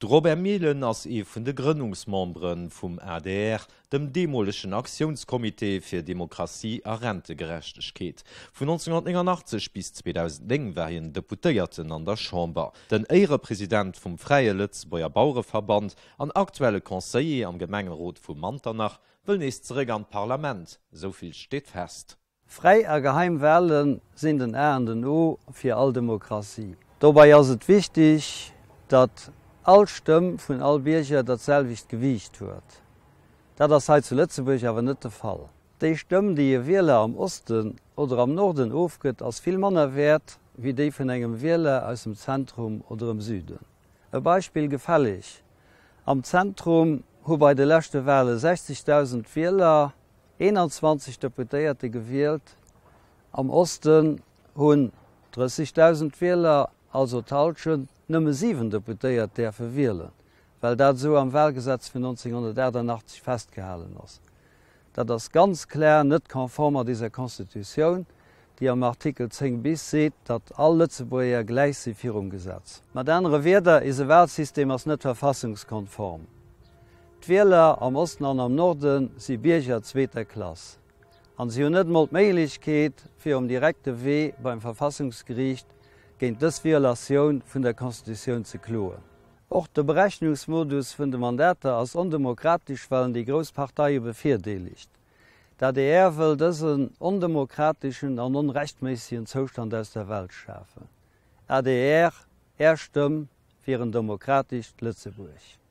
De Robert Mehlen ass ee vun de Grënnungsmembere vum adr, dem deemolegen Aktiounscomité fir Demokratie a Rentegerechtegkeet. Vun 1989 bis 2009 war hien Deputéierten an der Chamber, den Éierepresident vum Fräie Lëtzebuerger Bauereverband an aktuelle Conseiller am Gemengerot vu Manternach, wëll nees zeréck an d'Parlament, esou vill steet fest. Fräi a geheim Wale sinn den A an den O fir all Demokratie. Dobäi ass et wichtig, datt all Stëmm vun all Bierger dat selwecht Gewiicht huet. Dat ass hei zu Lëtzebuerg awer net de Fall. Déi Stëmm, déi e Wieler am Osten oder am Norden ofgëtt, ass vill manner wäert wéi déi vun engem Wieler aus dem Zentrum oder em Süden. E Beispill gefällig, Am Zentrum hu bei de leschte Wale 60.000 Wieler 21 Deputéierte gewielt, am Osten hunn 30.000 Wieler, also d'Hallschent, nëmme 7 Deputéiert däerfe wielen, well dat esou am Wahlgesetz vun 1988 festgehalen ass. Dat ass ganz klar net konform mat iser Constitutioun, déi am Artikel 10 bis seet, datt all Lëtzebuerger gläich si virum Gesetz. Mat anere Wierder, ise Wahlsystem ass net verfassungskonform. D'Wieler am Osten an am Norde si Bierger zweeter Klass an si hunn net emol d'Méiglechkeet, fir um direkte Wee beim Verfassungsgeriicht géint dës Violatioun vun der Constitutioun ze kloen. Och de Berechnungsmodus vun de Mandater ass ondemokratesch, well en déi grouss Parteie bevirdeelegt. D'adr wëll dësen ondemokrateschen an onrechtméissegen Zoustand aus der Welt schafen. Adr, Är Stëmm fir en demokratescht Lëtzebuerg!